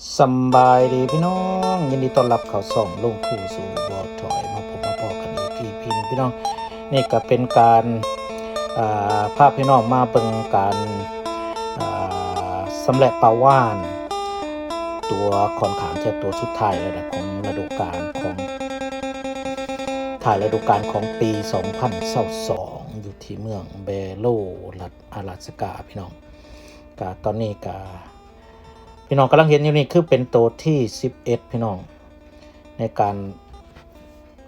ສຳບາຍດີພີ່ນ້ອງ, ຍິນດີຕ້ອນຮັບເຂົ້າຊ່ອງລຸງຄູສູ່ບໍ່ຖອຍ, ມາພົບມາພໍ້ກັນອີກອີພີໜຶ່ງພີ່ນ້ອງ. ນີ້ກໍເປັນການ ອ່າ ພາພີ່ນ້ອງມາເບິ່ງການ ອ່າ ຊຳແຫຼະປາຫວ່ານ ຕົວຂ້ອນຂ້າງຈະຕົວສຸດທ້າຍແລ້ວນະ ຂອງລະດູການ ຂອງທ້າຍລະດູການຂອງປີສອງພັນຊາວສອງ ຢູ່ທີ່ເມືອງເບໂລ ລັດອາລາສກາພີ່ນ້ອງ. ກະຕອນນີ້ກະ ພີ່ນ້ອງກຳລັງເຫັນຢູ່ນີ້ຄືເປັນໂຕທີສິບເອັດພີ່ນ້ອງ ໃນການ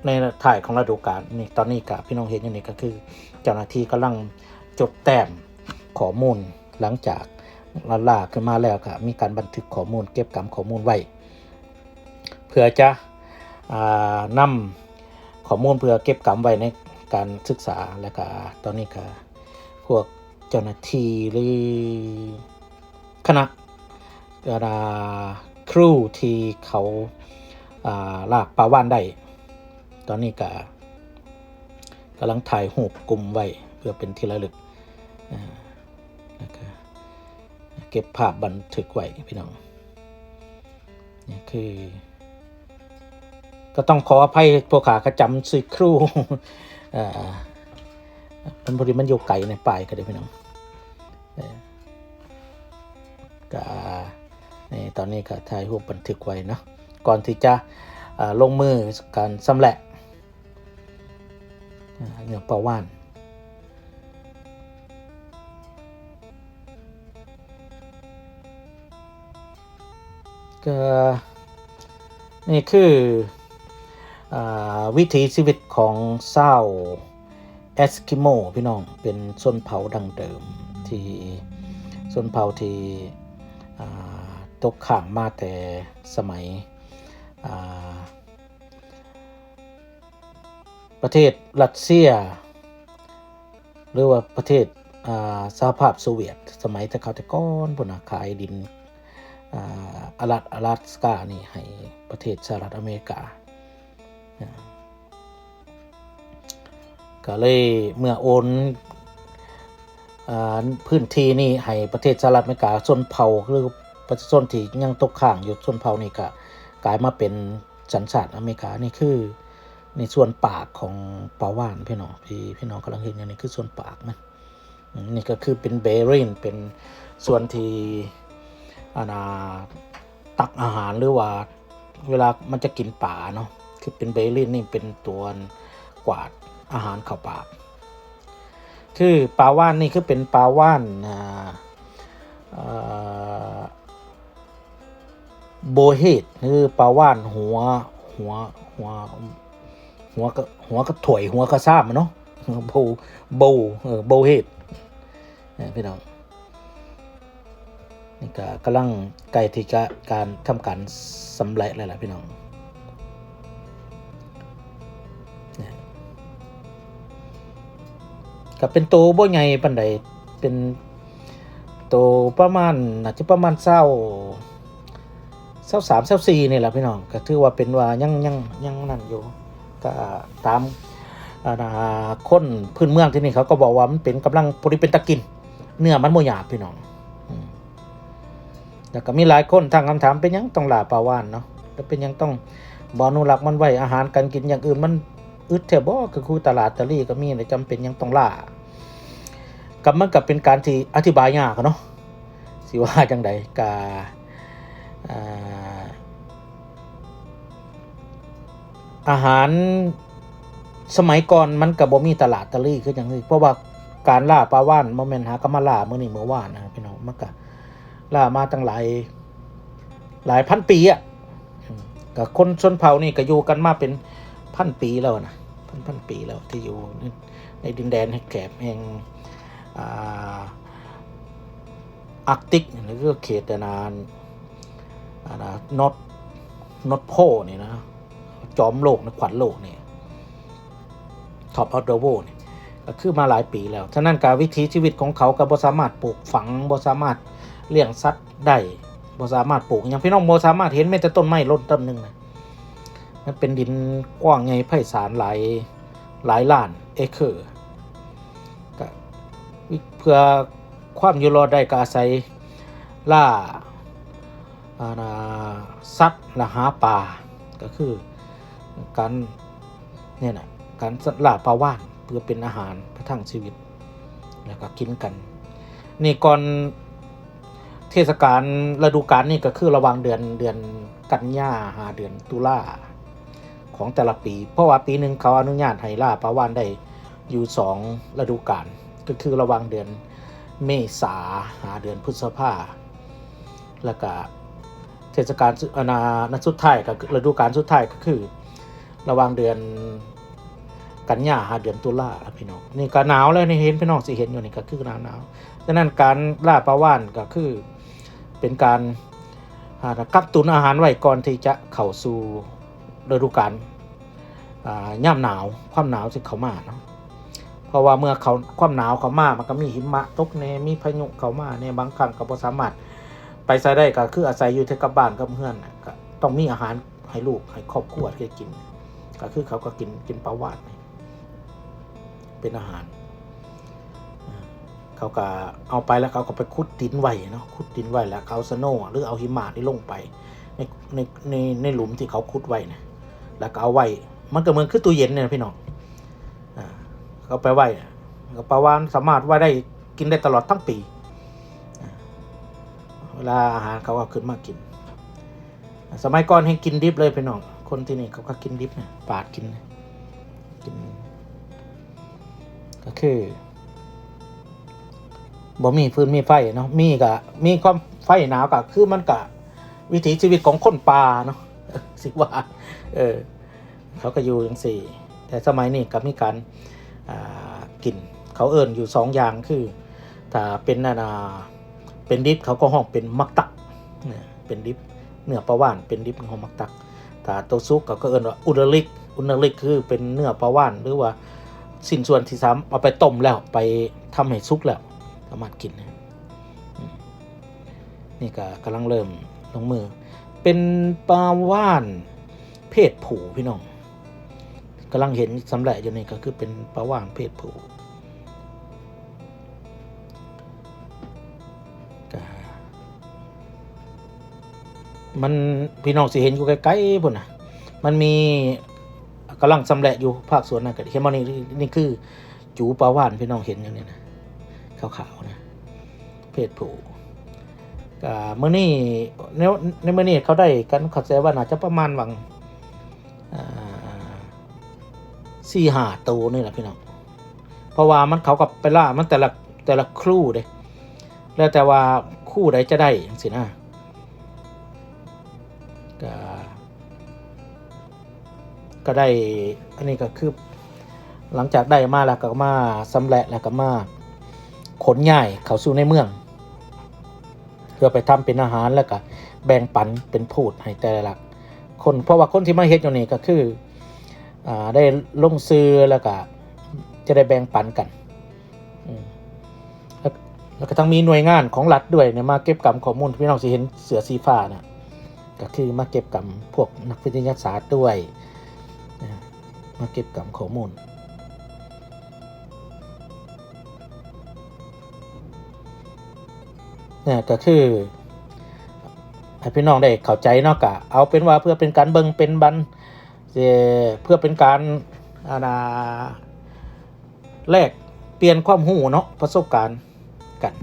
ໃນທ້າຍຂອງລະດູການນີ້. ຕອນນີ້ກະ ພີ່ນ້ອງເຫັນຢູ່ນີ້ກໍຄືເຈົ້າໜ້າທີ່ກຳລັງຈົດແຕ້ມຂໍ້ມູນ ຫຼັງຈາກລ່າຂຶ້ນມາແລ້ວ ກະມີການບັນທຶກຂໍ້ມູນ ເກັບກຳຂໍ້ມູນໄວ້ ເພື່ອຈະ ອ່າ ນຳຂໍ້ມູນເພື່ອເກັບກຳໄວ້ໃນການສຶກສາ. ແລ້ວກະຕອນນີ້ກະພວກເຈົ້າໜ້າທີ່ ຫຼື ຄະນະ ອ່າ ຄຣູທີ່ເຂົາ ອ່າ ລາກປາຫວ່ານໄດ້ ຕອນນີ້ກະກຳລັງຖ່າຍຮູບກຸ່ມໄວ້ເພື່ອເປັນທີ່ລະລຶກ ອ່າ ແລ້ວກະເກັບພາບບັນທຶກໄວ້ພີ່ນ້ອງ. ນີ້ຄື ກໍຕ້ອງຂໍອະໄພ ພວກຂ້າກໍຈຳຊື່ຄຣູ ເອີ ມັນພໍດີມັນຢູ່ໄກໃນ ປ້າຍກໍໄດ້ພີ່ນ້ອງ. ເອີ ກໍ ນີ້ ຕອນນີ້ກໍຖ່າຍຮູບບັນທຶກໄວ້ເນາະ ກ່ອນທີ່ຈະ ເອີ ລົງມືການຊຳແຫຼະ ເອີ ເນື້ອປາຫວ່ານ. ກໍ ນີ້ຄື ອ່າ ວິຖີຊີວິດຂອງຊາວເອສກິໂມພີ່ນ້ອງ, ເປັນຊົນເຜົ່າດັ້ງເດີມ ທີ່ ຊົນເຜົ່າທີ່ ອ່າ ຕົກຄ້າງມາແຕ່ສະໄໝ ອ່າ ປະເທດຣັດເຊຍ ຫຼືວ່າປະເທດ ອ່າ ສະຫະພາບໂຊວຽດ ສະໄໝແຕ່ເກົ່າແຕ່ກ່ອນພຸ້ນນະ ຂາຍດິນ ອ່າ ອາລັດ ອາລັດສການີ້ໃຫ້ປະເທດສະຫະລັດອາເມລິກາ. ກໍເລີຍເມື່ອໂອນ ອ່າ ພື້ນທີ່ນີ້ໃຫ້ປະເທດສະຫະລັດອາເມລິກາ, ຊົນເຜົ່າ ຫຼື ປະຊາຊົນທີ່ຍັງຕົກຄ້າງຢູ່ ຊົນເຜົ່ານີ້ກໍກາຍມາເປັນສັນຊາດອາເມລິກາ. ນີ້ຄື ໃນສ່ວນປາກຂອງປາຫວ່ານພີ່ນ້ອງ ທີ່ພີ່ນ້ອງກຳລັງເຫັນຢູ່ນີ້ຄືສ່ວນປາກມັນ. ນີ້ກໍຄືເປັນເບລິນ ເປັນສ່ວນທີ່ ອັນນ່າ ຕັກອາຫານ ຫຼືວ່າເວລາມັນຈະກິນປາເນາະ ຄືເປັນເບລິນນີ້ເປັນຕົວກວາດອາຫານເຂົ້າປາກ. ຄືປາຫວ່ານນີ້ຄືເປັນປາຫວ່ານ ອ່າ ເອີ ໂບເຮດ ຫຼືປາຫວ່ານຫົວ ຫົວ ຫົວ ຫົວກະ ຫົວກະຖ້ວຍ ຫົວກະຊາມເນາະ ໂບ ໂບ ເອີ ໂບເຮດເນາະພີ່ນ້ອງ. ນີ້ກະກຳລັງໃກ້ທີ່ຈະການ ທຳການຊຳແຫຼະແລ້ວລະພີ່ນ້ອງ. ກະເປັນໂຕບໍ່ໃຫຍ່ປານໃດ ເປັນໂຕປະມານ ໜ້າຈະປະມານຊາວ ຊາວສາມ ຊາວສີ່ນີ້ແຫຼະພີ່ນ້ອງ. ກະຖືວ່າເປັນວ່າຍັງ ຍັງ ຍັງນັ້ນຢູ່ ກະຕາມ ອັນນ່າ ຄົນພື້ນເມືອງທີ່ນີ້ເຂົາກໍບອກວ່າມັນເປັນ ກຳລັງພໍດີເປັນຕາກິນ ເນື້ອມັນບໍ່ຫຍາບພີ່ນ້ອງ. ອືມ ແລ້ວກໍມີຫຼາຍຄົນຕັ້ງຄຳຖາມ ເປັນຫຍັງຕ້ອງລ່າປາຫວ່ານເນາະ ແລ້ວເປັນຫຍັງຕ້ອງບໍ່ອະນຸລັກມັນໄວ້ ອາຫານການກິນຢ່າງອື່ນມັນອຶດແທ້ບໍ່ ຄື ຄືຕະຫຼາດຕະລີກໍມີ ແລ້ວຈຳເປັນຫຍັງຕ້ອງລ່າ. ກໍມັນກໍເປັນການທີ່ອະທິບາຍຍາກເນາະ ຊິວ່າຈັ່ງໃດ ກະ ອ່າ ອາຫານສະໄໝກ່ອນມັນກະບໍ່ມີຕະຫຼາດຕະລີຄືຫຍັງນີ້ ເພາະວ່າການລ່າປາຫວ່ານບໍ່ແມ່ນຫາກະມາລ່າມື້ນີ້ມື້ວານນະພີ່ນ້ອງ ມັນກະລ່າມາຕັ້ງຫຼາຍ ຫຼາຍພັນປີອະ. ອືມ ກະຄົນຊົນເຜົ່ານີ້ກະຢູ່ກັນມາເປັນພັນປີແລ້ວນະ ພັນ ພັນປີແລ້ວ ທີ່ຢູ່ໃນ ໃນດິນແດນແຄບແຫ່ງ ອ່າ ອາກຕິກ ຫຼືເຂດ ອັນນັ້ນ ອັນນະ North North Pole ນີ້ນະ ຈອມໂລກນະ ຂວັນໂລກນີ້ Top of the World ນີ້ ກໍຄືມາຫຼາຍປີແລ້ວ. ສະນັ້ນກະວິຖີຊີວິດຂອງເຂົາກໍບໍ່ສາມາດປູກຝັງ ບໍ່ສາມາດລ້ຽງສັດໄດ້ ບໍ່ສາມາດປູກຫຍັງ ພີ່ນ້ອງບໍ່ສາມາດເຫັນແມ້ແຕ່ຕົ້ນໄມ້ລົ້ນຕົ້ນໜຶ່ງນະ. ມັນເປັນດິນກວ້າງໃຫຍ່ໄພສານຫຼາຍ ຫຼາຍລ້ານເອເຄີ ກະເພື່ອຄວາມຢູ່ລອດໄດ້ກໍອາໄສລ່າ ອ່າ ສັດ ແລະ ຫາປາ ກໍຄືການ ນີ້ນະ ການລ່າປາຫວ່ານເພື່ອເປັນອາຫານປະທັງຊີວິດ ແລ້ວກໍກິນກັນ. ນີ້ກ່ອນເທດສະການ ລະດູການນີ້ກໍຄືລະຫວ່າງເດືອນ ເດືອນກັນຍາຫາເດືອນຕຸລາຂອງແຕ່ລະປີ, ເພາະວ່າປີໜຶ່ງເຂົາອະນຸຍາດໃຫ້ລ່າປາຫວ່ານໄດ້ຢູ່ສອງລະດູການ ກໍຄືລະຫວ່າງເດືອນເມສາຫາເດືອນພຶດສະພາ. ແລ້ວກະເທດສະການ ອັນນາ ອັນສຸດທ້າຍກໍຄື ລະດູການສຸດທ້າຍກໍຄືລະຫວ່າງເດືອນກັນຍາຫາເດືອນຕຸລາ ພີ່ນ້ອງ. ນີ້ກໍໜາວແລ້ວ ນີ້ເຫັນ ພີ່ນ້ອງຊິເຫັນຢູ່ນີ້ກໍຄືໜາວໆ. ສະນັ້ນການລ່າປາຫວ່ານກໍຄືເປັນການ ອ່າ ກັກຕຸນອາຫານໄວ້ກ່ອນທີ່ຈະເຂົ້າສູ່ລະດູການ ອ່າ ຍາມໜາວ ຄວາມໜາວຊິເຂົ້າມາເນາະ. ເພາະວ່າເມື່ອເຂົາ ຄວາມໜາວເຂົ້າມາ ມັນກໍມີຫິມະຕົກແດ່ ມີພາຍຸເຂົ້າມາແດ່ ບາງຄັ້ງກໍບໍ່ສາມາດໄປໃສໄດ້ ກໍຄືອາໄສຢູ່ແຕ່ກັບບ້ານກັບເຮືອນນະ ກໍຕ້ອງມີອາຫານໃຫ້ລູກໃຫ້ຄອບຄົວໄດ້ກິນ. ກໍຄືເຂົາກໍກິນ ກິນປາຫວ່ານເປັນອາຫານ. ເຂົາກໍເອົາໄປແລ້ວ ເຂົາກໍໄປຂຸດດິນໄວ້ເນາະ ຂຸດດິນໄວ້ ແລ້ວກໍເອົາສະໂນ ຫຼື ເອົາຫິມະນີ້ລົງໄປໃນ ໃນ ໃນ ໃນຫຼຸມທີ່ເຂົາຂຸດໄວ້ນະ ແລ້ວກໍເອົາໄວ້ ມັນກໍເໝືອນຄືຕູ້ເຢັນນີ້ນະ ພີ່ນ້ອງ. ອ່າ ເອົາໄປໄວ້ ແລ້ວກໍປາຫວ່ານສາມາດໄວ້ໄດ້ ກິນໄດ້ຕະຫຼອດທັງປີ. ອ່າ ເວລາອາຫານເຂົາກໍຂຶ້ນມາກິນ. ສະໄໝກ່ອນແຮ່ງກິນດິບເລີຍ ພີ່ນ້ອງ. ຄົນທີ່ນີ້ເຂົາກໍກິນດິບນະ ປາດກິນ ກິນ ກໍຄືບໍ່ມີຟືນມີໄຟເນາະ. ມີກໍມີຄວາມໄຟໜາວ ກໍຄືມັນກໍວິຖີຊີວິດຂອງຄົນປ່າເນາະ ຊິວ່າ ເອີ ເຂົາກໍຢູ່ຈັ່ງຊີ້. ແຕ່ສະໄໝນີ້ກໍມີການ ອ່າ ກິນ ເຂົາເອີ້ນຢູ່ສອງຢ່າງ ຄືຖ້າເປັນ ອັນນາ ເປັນດິບເຂົາກໍຮ້ອງເປັນໝາກຕັກນະ ເປັນດິບ ເນື້ອປາຫວ່ານເປັນດິບ ເຮົາມັກຕັກ. ຖ້າໂຕສຸກເຂົາກໍເອີ້ນວ່າອຸນນະລິກ ອຸນນະລິກຄືເປັນເນື້ອປາຫວ່ານ ຫຼືວ່າຊິ້ນສ່ວນທີ່ສາມ ເອົາໄປຕົ້ມແລ້ວ ໄປທຳໃຫ້ສຸກແລ້ວ ສາມາດກິນ. ອືມ ນີ້ກໍກຳລັງເລີ່ມລົງມື ເປັນປາຫວ່ານເພດຜູ້ ພີ່ນ້ອງ. ກຳລັງເຫັນຊຳແຫຼະຢູ່ນີ້ ກໍຄືເປັນປາຫວ່ານເພດຜູ້. ກະ ມັນ ພີ່ນ້ອງຊິເຫັນຢູ່ໄກໆພຸ້ນນະ ມັນມີ ກຳລັງຊຳແຫຼະຢູ່ພາກສ່ວນນັ້ນ. ກໍເຫັນບໍ່ນີ້ ນີ້ຄືຈູປາຫວ່ານ ພີ່ນ້ອງເຫັນຢູ່ນີ້ນະ ຂາວໆນະ ເພດຜູ້. ກະມື້ນີ້ ໃນ ໃນມື້ນີ້ເຂົາໄດ້ກັນ ເຂົ້າໃຈວ່າໜ້າຈະປະມານຫວ່າງ ອ່າ ສີ່ຫ້າໂຕນີ້ແຫຼະ ພີ່ນ້ອງ. ເພາະວ່າມັນ ເຂົາກໍໄປລ່າມັນແຕ່ລະ ແຕ່ລະຄູ່ເດ້ ແລ້ວແຕ່ວ່າຄູ່ໃດຈະໄດ້ຈັ່ງຊີ້ນະ. ກະ ກໍໄດ້ ອັນນີ້ກໍຄື ຫຼັງຈາກໄດ້ມາແລ້ວ ກໍມາຊຳແຫຼະ ແລ້ວກໍມາຂົນຍ້າຍເຂົ້າສູ່ໃນເມືອງ ເພື່ອໄປທຳເປັນອາຫານ ແລ້ວກໍແບ່ງປັນເປັນພູດໃຫ້ແຕ່ລະຄົນ. ເພາະວ່າຄົນທີ່ມາເຮັດຢູ່ນີ້ກໍຄື ອ່າ ໄດ້ລົງຊື່ ແລ້ວກໍຈະໄດ້ແບ່ງປັນກັນ. ອືມ ແລ້ວ ແລ້ວກໍທັງມີໜ່ວຍງານຂອງລັດດ້ວຍເນຍ ມາເກັບກຳຂໍ້ມູນ. ພີ່ນ້ອງຊິເຫັນເສື້ອສີຟ້ານະ ກໍຄືມາເກັບກຳພວກນັກວິທະຍາສາດດ້ວຍ ນະ ມາເກັບກຳຂໍ້ມູນ. ນະ ກໍຄືໃຫ້ພີ່ນ້ອງໄດ້ເຂົ້າໃຈເນາະ ກະເອົາເປັນວ່າເພື່ອເປັນການເບິ່ງເປັນບັນ ເພື່ອເປັນການ ອັນນາ ແລກປ່ຽນຄວາມຮູ້ເນາະ ປະສົບການກັນ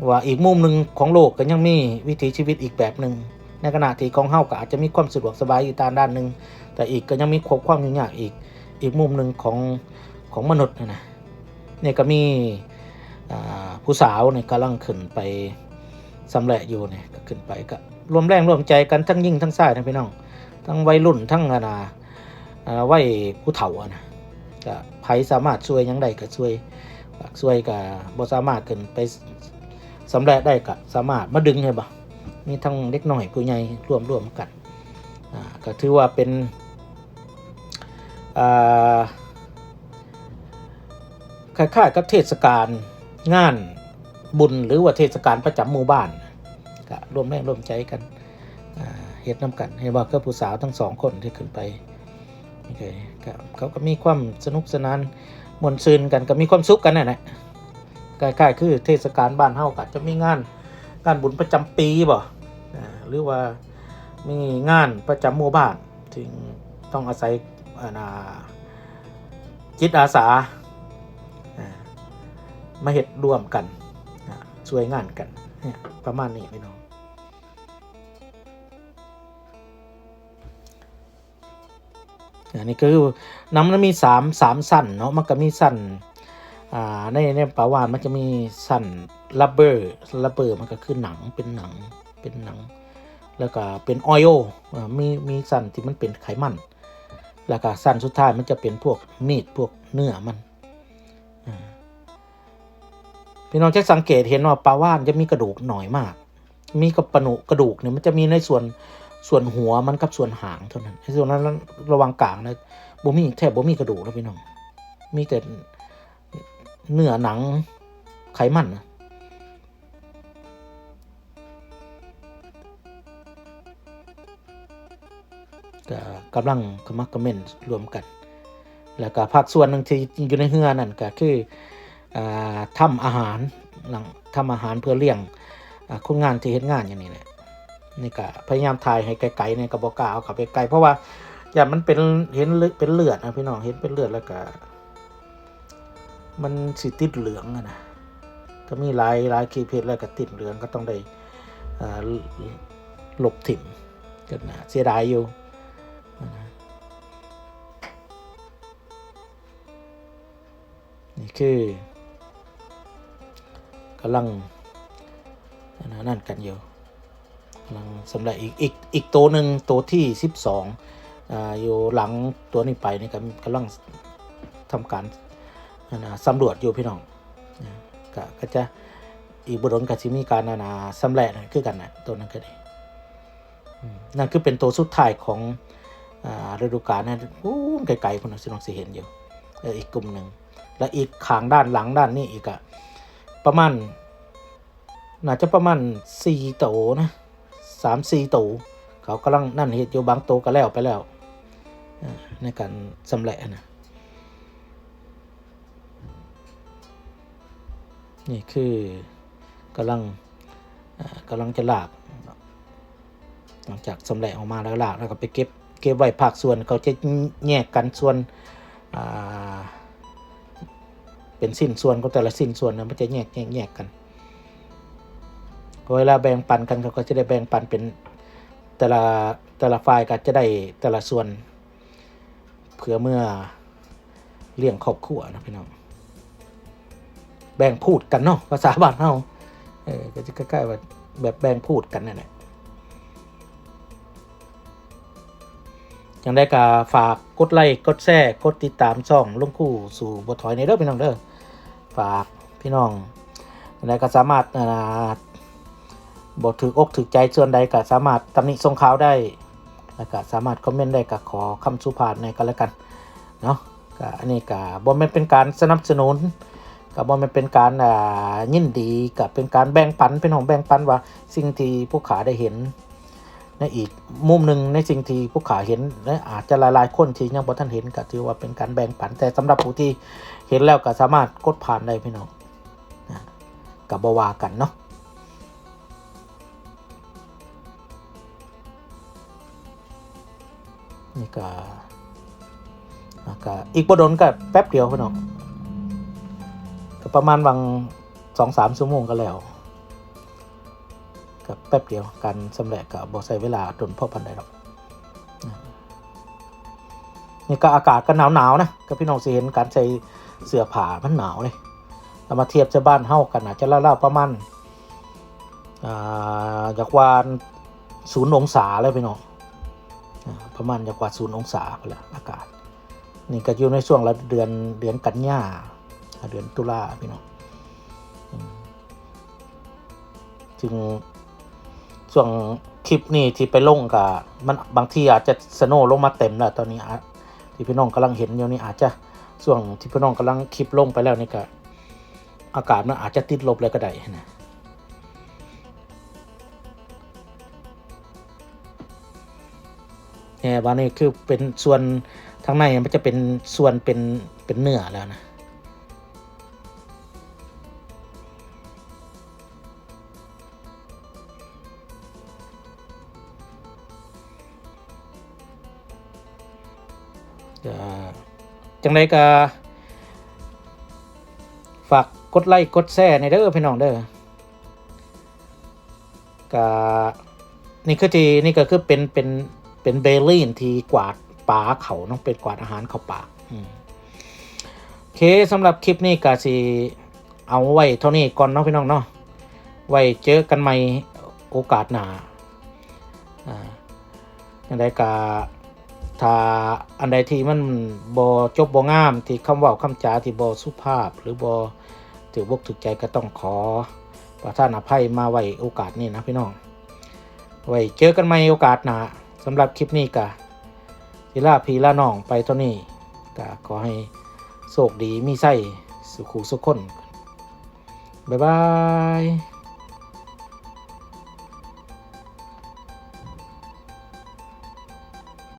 ວ່າອີກມຸມໜຶ່ງຂອງໂລກກໍຍັງມີວິຖີຊີວິດອີກແບບໜຶ່ງ ໃນຂະນະທີ່ຂອງເຮົາກໍອາດຈະມີຄວາມສະດວກສະບາຍຢູ່ດ້ານໜຶ່ງ ແຕ່ອີກກໍຍັງມີຄວາມ ຄວາມຫຍຸ້ງຍາກອີກ ອີກມຸມໜຶ່ງຂອງ ຂອງມະນຸດຫັ້ນນະ. ນີ້ກໍມີ ອ່າ ຜູ້ສາວນີ້ກຳລັງຂຶ້ນໄປຊຳແຫຼະຢູ່ນີ້ ກໍຂຶ້ນໄປ ກໍລວມແຮງລວມໃຈກັນ ທັງຍິງທັງຊາຍນະພີ່ນ້ອງ ທັງໄວລຸ້ນ ທັງ ອັນນາ ອ່າ ໄວຜູ້ເຖົ້າຫັ້ນນະ ກະໃຜສາມາດຊ່ວຍຫຍັງໄດ້ກະຊ່ວຍ ຢາກຊ່ວຍກະບໍ່ສາມາດຂຶ້ນໄປຊຳແຫຼະໄດ້ກະສາມາດມາດຶງ ເຫັນບໍ່ ມີທັງເດັກນ້ອຍຜູ້ໃຫຍ່ລວມ ລວມກັນ ອ່າ ກະຖືວ່າເປັນ ອ່າ ຄ້າຍໆກັບເທດສະການງານບຸນ ຫຼືວ່າເທດສະການປະຈຳໝູ່ບ້ານ ກະລວມແຮງລວມໃຈກັນ ອ່າ ເຮັດນຳກັນ. ເຫັນບໍ່ ຄືຜູ້ສາວທັງສອງຄົນທີ່ຂຶ້ນໄປ ໂອເຄ ກະເຂົາກໍມີຄວາມສະໜຸກສະໜານ ມ່ວນຊື່ນກັນ ກໍມີຄວາມສຸກກັນນັ້ນແຫຼະ. ຄ້າຍໆຄືເທດສະການບ້ານເຮົາກໍອາດຈະມີງານ ງານບຸນປະຈຳປີບໍ ນະ ຫຼືວ່າມີງານປະຈຳໝູ່ບ້ານ ຈຶ່ງຕ້ອງອາໄສ ອັນນ່າ ຈິດອາສາ ນະ ມາເຮັດຮ່ວມກັນ ນະ ຊ່ວຍງານກັນ ນະ ປະມານນີ້ພີ່ນ້ອງ. ອັນນີ້ກໍຄື ໜັງມັນມີສາມ ສາມຊັ້ນເນາະ ມັນກໍມີຊັ້ນ ອ່າ ໃນ ໃນປາຫວ່ານມັນຈະມີຊັ້ນ rubber rubber ມັນກໍຄືໜັງ ເປັນໜັງ ເປັນໜັງ ແລ້ວກໍເປັນ oil ເອີ ມີ ມີຊັ້ນທີ່ມັນເປັນໄຂມັນ ແລ້ວກໍຊັ້ນສຸດທ້າຍມັນຈະເປັນພວກ meat ພວກເນື້ອມັນ ອ່າ ພີ່ນ້ອງຈະສັງເກດເຫັນວ່າປາຫວ່ານຈະມີກະດູກໜ້ອຍມາກ ມີກະປະໜຸ ກະດູກນີ້ມັນຈະມີໃນສ່ວນ ສ່ວນຫົວມັນກັບສ່ວນຫາງເທົ່ານັ້ນ ໃນສ່ວນນັ້ນ ລະຫວ່າງກາງນະ ບໍ່ມີ ແທບບໍ່ມີກະດູກແລ້ວພີ່ນ້ອງ ມີແຕ່ເນື້ອໜັງໄຂມັນນະ. ກະກຳລັງຂະໝັກຂະເໝັ້ນລວມກັນ ແລ້ວກະພາກສ່ວນໜຶ່ງທີ່ຢູ່ໃນເຮືອນັ້ນກະຄື ອ່າ ທຳອາຫານ ທຳອາຫານເພື່ອລ້ຽງ ອ່າ ຄົນງານທີ່ເຮັດງານຢູ່ນີ້ແຫຼະ. ນີ້ກະພະຍາຍາມຖ່າຍໃຫ້ໄກໆແດ່ ກະບໍ່ກ້າເອົາເຂົ້າໄປໃກ້ ເພາະວ່າຢ້ານມັນເປັນ ເຫັນເລືອດ ເປັນເລືອດນະພີ່ນ້ອງ ເຫັນເປັນເລືອດແລ້ວກະ ມັນຊິຕິດເຫຼືອງຫັ້ນນະ ກໍມີຫຼາຍ ຫຼາຍຄລິບເຮັດແລ້ວກໍຕິດເຫຼືອງ ກໍຕ້ອງໄດ້ ເອີ ລົບຖິ້ມ ກໍໜ້າເສຍດາຍຢູ່ຫັ້ນນະ. ນີ້ຄືກຳລັງ ອັນນັ້ນກັນຢູ່. ກຳລັງຊຳແຫຼະອີກ ອີກ ອີກໂຕໜຶ່ງ ໂຕທີສິບສອງ ອ່າ ຢູ່ຫຼັງຕົວນີ້ໄປນີ້ ກຳ ກຳລັງທຳການ ອັນນ່າ ສຳຫຼວດຢູ່ພີ່ນ້ອງ ກະ ກະຈະ ອີກບໍ່ດົນກະຊິມີການ ອັນນ່າ ຊຳແຫຼະຄືກັນນະ ໂຕນັ້ນກະດີ. ອືມ ນັ້ນຄືເປັນໂຕສຸດທ້າຍຂອງ ອ່າ ລະດູການນະ ໂອ້ ໄກໆພຸ້ນນະ ພີ່ນ້ອງຊິເຫັນຢູ່ ເອີ ອີກກຸ່ມໜຶ່ງ ແລະ ອີກຂ້າງດ້ານຫຼັງດ້ານນີ້ອີກກະປະມານ ໜ້າຈະປະມານສີ່ໂຕນະ ສາມສີ່ໂຕ ເຂົາກຳລັງນັ້ນເຮັດຢູ່ ບາງໂຕກໍແລ້ວໄປແລ້ວ ເອີ ໃນການຊຳແຫຼະນະ. ນີ້ຄືກຳລັງ ເອີ ກຳລັງຈະລາກ ຫຼັງຈາກຊຳແຫຼະອອກມາແລ້ວ ລາກແລ້ວກໍໄປເກັບ ເກັບໄວ້ພາກສ່ວນ ເຂົາຈະແຍກກັນສ່ວນ ອ່າ ເປັນຊິ້ນສ່ວນຂອງແຕ່ລະຊິ້ນສ່ວນນະ ມັນຈະແຍກ ແຍກ ແຍກກັນ. ເວລາແບ່ງປັນກັນ ເຂົາກໍຈະໄດ້ແບ່ງປັນເປັນແຕ່ລະ ແຕ່ລະຝ່າຍກໍຈະໄດ້ແຕ່ລະສ່ວນ ເພື່ອເມືອລ້ຽງຄອບຄົວນະພີ່ນ້ອງ ແບ່ງພູດກັນເນາະ ພາສາບ້ານເຮົາ ເອີ ກໍຈະຄ້າຍໆວ່າແບບແບ່ງພູດກັນນັ້ນແຫຼະ. ຈັ່ງໃດກໍຝາກກົດໄລ ກົດແຊ ກົດຕິດຕາມຊ່ອງລຸງຄູ້ສູ້ບໍ່ຖອຍແດ່ເດີພີ່ນ້ອງເດີ. ຝາກພີ່ນ້ອງ ຈັ່ງໃດກໍສາມາດ ອ່າ ບໍ່ຖືກອົກຖືກໃຈສ່ວນໃດກໍສາມາດຕຳໜິສົ່ງຂ່າວໄດ້ ແລ້ວກໍສາມາດຄອມເມັນໄດ້ ກໍຂໍຄຳສຸພາບແດ່ກໍແລ້ວກັນເນາະ. ກະອັນນີ້ກະບໍ່ແມ່ນເປັນການສະໜັບສະໜູນ ກະບໍ່ແມ່ນເປັນການ ອ່າ ຍິນດີ ກະເປັນການແບ່ງປັນ ພີ່ນ້ອງ ແບ່ງປັນວ່າສິ່ງທີ່ພວກຂ້າໄດ້ເຫັນ ໃນອີກມຸມໜຶ່ງ ໃນສິ່ງທີ່ພວກຂ້າເຫັນ ແລະ ອາດຈະຫຼາຍໆຄົນທີ່ຍັງບໍ່ທັນເຫັນ ກະຖືວ່າເປັນການແບ່ງປັນ ແຕ່ສຳລັບຜູ້ທີ່ເຫັນແລ້ວກະສາມາດກົດຜ່ານໄດ້ ພີ່ນ້ອງ ນະ ກະບໍ່ວ່າກັນເນາະ. ນີ້ກະ ກະອີກບໍ່ດົນ ກະແປັບດຽວພີ່ນ້ອງ ກະປະມານຫວ່າງສອງສາມຊົ່ວໂມງກະແລ້ວ ກະແປັບດຽວ ການຊຳແຫຼະກະບໍ່ໃຊ້ເວລາດົນພໍປານໃດດອກ. ນີ້ກະອາກາດກະໜາວໆນະ ກະພີ່ນ້ອງຊິເຫັນການໃສ່ເສື້ອຜ້າມັນໜາວເດ້ ແລ້ວມາທຽບໃສ່ບ້ານເຮົາກະໜ້າຈະລາວໆປະມານ ອ່າ ຢາກວ່າສູນອົງສາແລ້ວພີ່ນ້ອງ ອ່າ ປະມານຢາກວ່າສູນອົງສາພຸ້ນແຫຼະອາກາດ. ນີ້ກໍຢູ່ໃນຊ່ວງລະເດືອນ ເດືອນກັນຍາ ເດືອນຕຸລາພີ່ນ້ອງ ອືມ ຊຶ່ງຊ່ວງຄລິບນີ້ທີ່ໄປລົງກໍມັນ ບາງທີອາດຈະສະໂນລົງມາເຕັມແລ້ວ ຕອນນີ້ອາ ທີ່ພີ່ນ້ອງກຳລັງເຫັນຢູ່ນີ້ ອາດຈະ ຊ່ວງທີ່ພີ່ນ້ອງກຳລັງຄລິບລົງໄປແລ້ວນີ້ກໍ ອາກາດມັນອາດຈະຕິດລົບແລ້ວກໍໄດ້ຫັ້ນນະ. ແຕ່ວ່ານີ້ຄືເປັນສ່ວນ ທາງໃນມັນຈະເປັນສ່ວນເປັນ ເປັນເນື້ອແລ້ວນະ. ກໍຈັ່ງໃດກໍຝາກກົດໄລກົດແຊແດ່ເດີພີ່ນ້ອງເດີ. ກະນີ້ຄືທີ່ ນີ້ກໍຄືເປັນ ເປັນ ເປັນເບລີນທີ່ກວາດປາເຂົ້າເນາະ ເປັນກວາດອາຫານເຂົ້າປາກ. ອືມ ໂອເຄ ສຳລັບຄລິບນີ້ກະຊິເອົາໄວ້ເທົ່ານີ້ກ່ອນເນາະພີ່ນ້ອງເນາະ ໄວ້ເຈີກັນໃໝ່ໂອກາດໜ້າ. ອ່າ ຈັ່ງໃດກະ ຖ້າອັນໃດທີ່ມັນບໍ່ຈົບບໍ່ງາມ ທີ່ຄຳເວົ້າຄຳຈາທີ່ບໍ່ສຸພາບ ຫຼືບໍ່ຖືກອົກຖືກໃຈ ກໍຕ້ອງຂໍປະທານອະໄພມາໄວ້ໂອກາດນີ້ນະພີ່ນ້ອງ. ໄວ້ເຈີກັນໃໝ່ໂອກາດໜ້າ. ສຳລັບຄລິບນີ້ກະຊິລາພີ່ລານ້ອງໄປເທົ່ານີ້ ກະຂໍໃຫ້ໂຊກດີມີໄຊສູ່ຄູ່ສູ່ຄົນ. ບາຍບາຍ.